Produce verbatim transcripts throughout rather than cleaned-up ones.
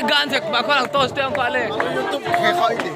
Gan se ba khorang to ste ang kha le. YouTube khe khai di.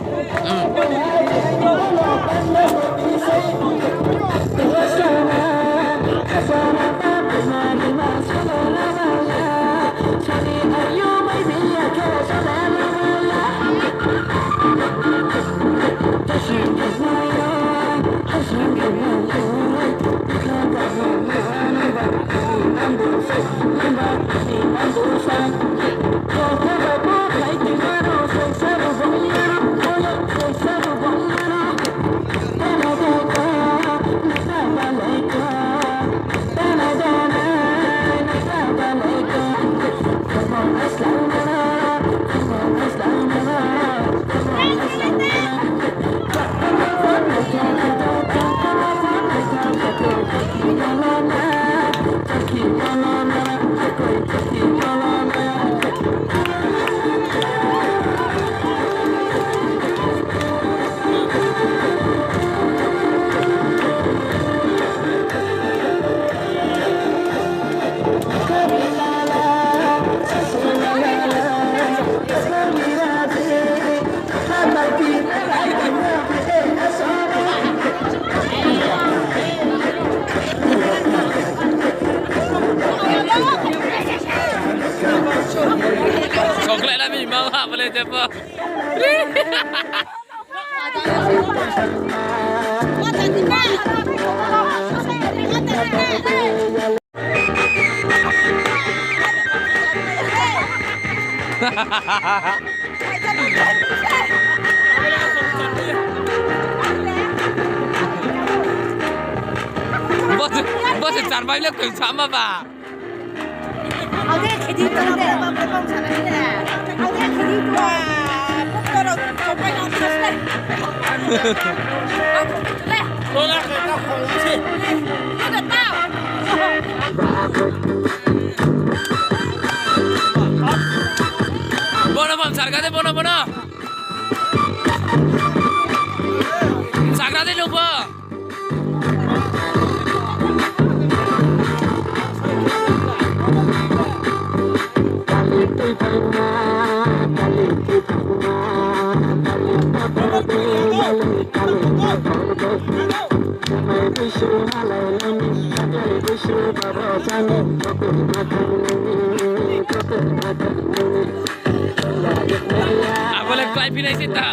Chocolate na mi mang ha bole jepo. Bo se, bo se char bai le koi sama ba. Ade khedi to de. Ade khedi to. Pokoro to pai na to se. Lola khe ta khong se. Lola ta. Bono bom sarga de, bono, bono. Sarga de nungbo. Abo le klái phi nai se ta.